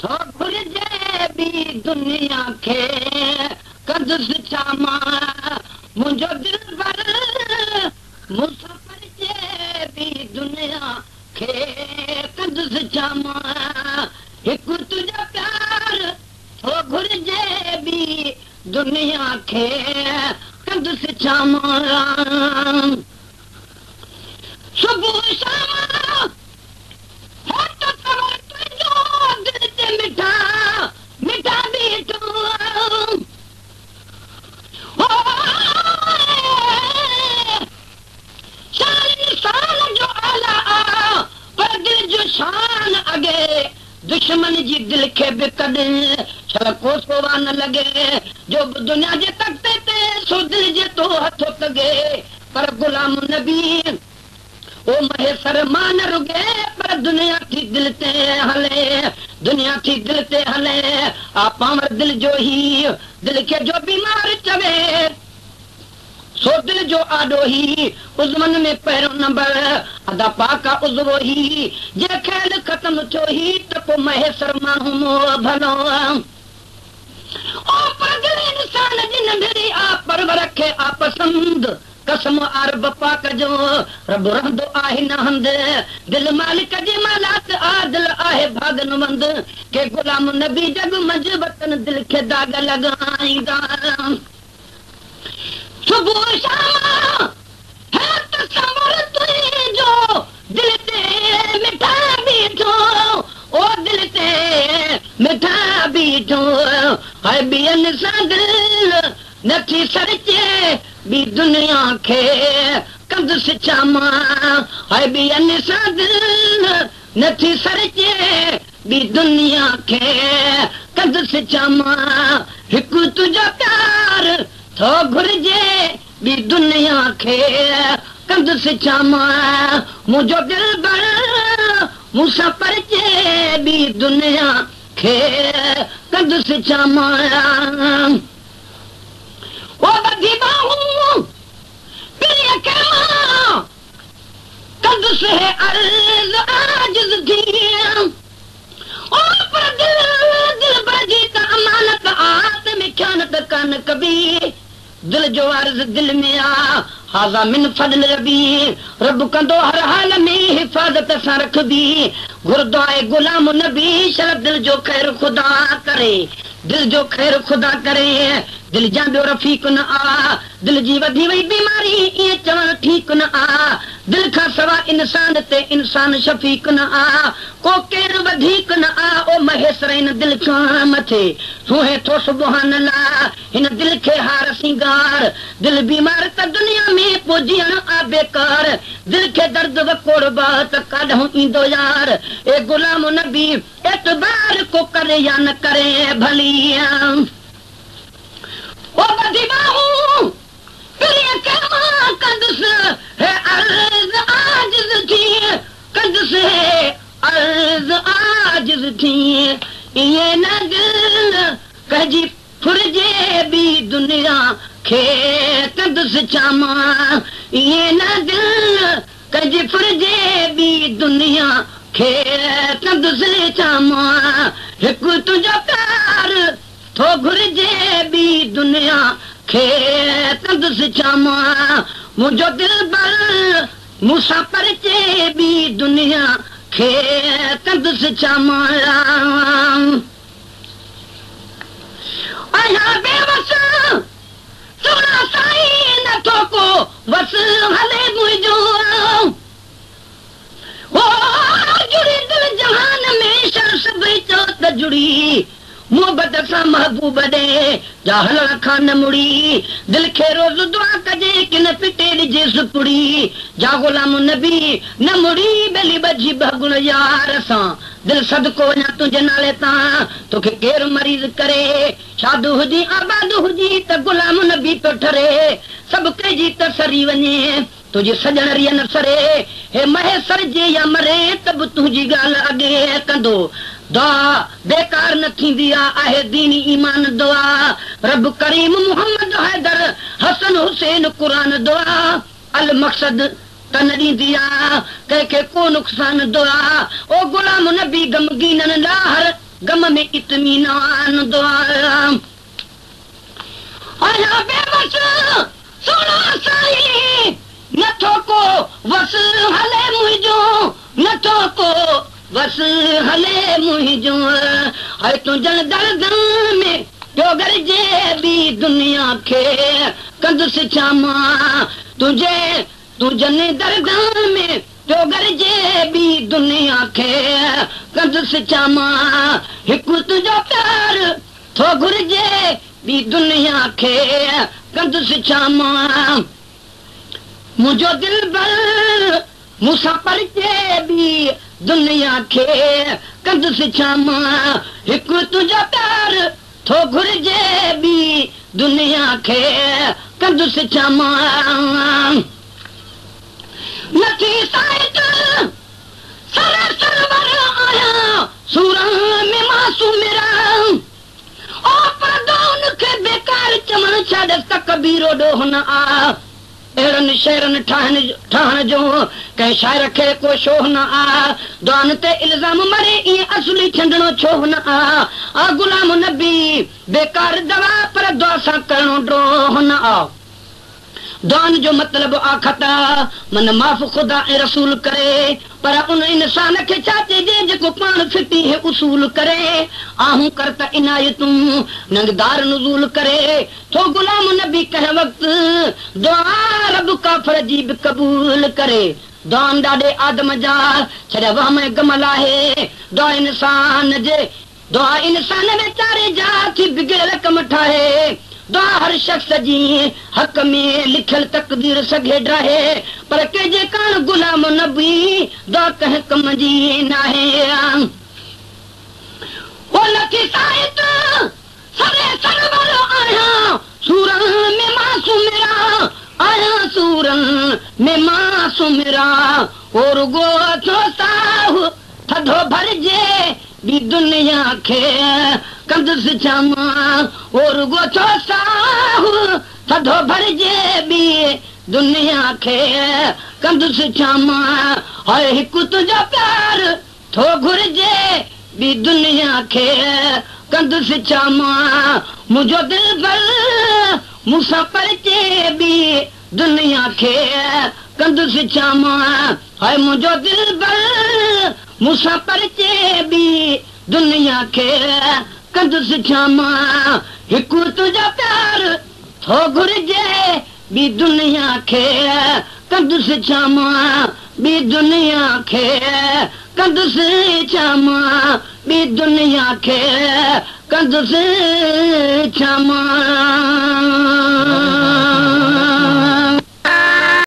ٿو گهرجي ٻي دنيا کي ڪندس ڇا مان؟ منهنجو دلبر مون سان پرچي ٻي دنيا کي ڪندس ڇا مان؟ هڪ تنهنجو پيار ٿو گهرجي ٻي دنيا کي ڪندس ڇا مان؟ صبح شام هو تصور تنهنجو دل تي مٺا مٺا بيٺو هو شان انسان جو اعليٰ آ پر دل جو شان اڳي دشمن جي دل کي به ڪڏهن شل ڪوسو وا نه لڳي جو به دنيا جي تختي تي سو دل جي تو هٿ تڳي پر غلام نبي او مهيسر مان نه رڳي پر دنيا ٿي دل تي هلي دنيا ٿي دل تي هلي آ پانور دل جو هي دل کي جو بيمار چوي سو دل جو آڏو هي عضون ۾ پهريون نمبر ادا پاڪ آ عضوو هي جي کيل ختم ٿيو هي ته پو مهيسر ماڻهو موهه ڀلو او پر دل انسان جي ننڍڙي آ پرور کي آ پسند قسم آ رب پاڪ جو رب رهندو آهي نه هنڌ دل مالڪ جي مالات آ دل آهي ڀاڳن وند ڪي غلام نبي جڳ منجهه وطن دل کي داغ لڳائيندا صبح شام هي تصور تنهنجو دل تي مٺا بيٺو او دل تي مٺا بيٺو هاء ٻين سان دل نٿي سرچي ٻي دنيا کي ڪندس ڇا مان هاء ٻين سان دل نٿي سرچي ٻي دنيا کي ڪندس ڇا مان هڪ تنهنجو پيار ٿو گهرجي ٻي دنيا کي ڪندس ڇا مان منهنجو دلبر مون سان پرچي ٻي دنيا کي ڪندس ڇا مان او ٻڌي ٻانهون پرينء کي مان ڪندس هي عرض عاجز ٿي او پر دل دلبر جي ته امانت آ تنهن ۾ خيانت ڪانه ڪبي دل جو عرض دل ۾ آ هذا من فضل ربي رب ڪندو هر حال ۾ حفاظت سان رکبي گهر دعائي غلام نبي شل دل جو خير خدا ڪري دل جو خير خدا ڪري دل جان ٻيو رفيق نه آ دل جي وڌي وئي بيماري ائين چوڻ ٺيڪ نه آ دل کان سوا انسان تي انسان شفيق نه آ ڪو ڪير وڌيڪ نه آ او مهيسر هن دل کان مٿي سونهين ٿو سبحان الله هن دل کي هار سينگار دل بيمار ته دنيا ۾ پو جيئڻ آ بيڪار دل کي درد وڪوڙبا ته ڪاڏهون ايندو يار اي غلام نبي اعتبار ڪو ڪري يا نه ڪري ڀلي او ٻڌي ٻانهون پرينء کي مان ڪندس هي عرض عاجز ٿي ڪندس هي عرض عاجز ٿي ائين نه دل ڪنهن جي ڦرجي ٻي دنيا کي ڪندس ڇا مان ائين نه دل ڪنهن جي ڦرجي ٻي دنيا کي ڪندس ڇا مان هڪ تنهنجو پيار ٿو گهرجي ٻي دنيا کي ڪندس ڇا مان منهنجو دلبر مون سان پرچي ٻي دنيا کي ڪندس ڇا مان آهيان بيوس سهڻا سائين نٿو ڪو وس هلي منهنجو هو جڙي دل جهان ۾ شل سڀئي چئو ته جڙي محبت سان محبوب ڏي جا هلڻ کان نه مڙي دل کي روز دعا ڪجي ڪن ڦٽي ڏجيس پڙي جا غلام نبي نه مڙي ٻيلي ٻجهي ٻهڳڻ يار سان دل صدقو وڃان تنهنجي نالي تان توکي ڪير مريض ڪري شاد هجين آباد هجين ته غلام نبي پيو ٺري سڀ ڪنهن جي ته سري وڃي تنهنجي سڄڻ ريء نه سري، هي مهيسر جي يا مري ته به تنهنجي ڳالهه اڳي ڪندو. دعا بيڪار نه ٿيندي آ، آهي دين ايمان دعا. رب ڪريم محمد حيدر حسن حسين قرآن دعا. المقصد ته نه ڏيندي آ ڪنهن کي ڪو نقصان دعا. او غلام نبي غمگينن لاهر. غم ۾ اطمينان دعا آهيان بيوس سهڻا سائين نٿو ڪو وس هلي منهنجو نٿو ڪو وس هلي منهنجو هاء تنهنجن دردن ۾ پيو گهرجي ٻي دنيا کي ڪندس ڇا مان تنهنجي تنهنجن دردن ۾ پيو گهرجي ٻي دنيا کي ڪندس ڇا مان هڪ تنهنجو پيار ٿو گهرجي ٻي دنيا کي ڪندس ڇا مان منهنجو دلبر مون سان پرچي ٻي دنيا کي ڪندس ڇا مان هڪ تنهنجو پيار ٿو گهرجي ٻي دنيا کي ڪندس ڇا مان نٿي سائت سر سرور آهيان سورن ۾ مان سمران او پر دعائن کي بيڪار چوڻ ڇڏ ته ڪبيرو ڏوهه نه آ. اهڙن شعرن ٺاهڻ جو ڪنهن شاعر کي ڪو شوهه نه آ. دعائن تي الزام مڙهي ائين اصلي ڇنڊڻو ڇوهه نه آ. آ غلام نبي بيڪار دوا پر دعا سان ڪرڻو ڊوهه نه آ. دعائن جو مطلب آ خطا من معاف خدا ۽ رسول ڪري پر ان انسان کي ڇا چئجي جيڪو پاڻ ڦٽي هي اصول ڪري آهون ڪر ته عنايتون ننگدار نزول ڪري ٿو غلام نبي ڪنهن وقت دعا رب ڪافر جي به قبول ڪري دعائن ڏاڏي آدم جا ڇڏيا وهم ۽ غم لاهي دعا انسان جي دعا انسان ويچاري جا ٿي بگڙيل ڪم ٺاهي. دعا هر شخص جي حق ۾ لکيل تقدير سگهي ڊاهي. پر ڪنهن جي ڪاڻ غلام نبي دعا ڪنهن ڪم جي ناهي. او نٿي سائت سري سرور آهيان سورن ۾ مان سمران آهيان سورن ۾ مان سمران او رڳو ٿو ساهه ٿڌو ڀرجي ٻي دنيا کي ڪندس ڇا مان او رڳو ٿو ساهه ٿڌو ڀرجي ٻي دنيا کي ڪندس ڇا مان هاء هڪ تنهنجو پيار ٿو گهرجي ٻي دنيا کي ڪندس ڇا مان منهنجو دلبر مون سان پرچي ٻي دنيا کي ڪندس ڇا مان هاء منهنجو دلبر مون سان پرچي ٻي دنيا کي ڪندس ڇا مان هڪ تنهنجو پيار ٿو گهرجي ٻي دنيا کي ڪندس ڇا مان ٻي دنيا کي ڪندس ڇا مان ٻي دنيا کي ڪندس ڇا مان.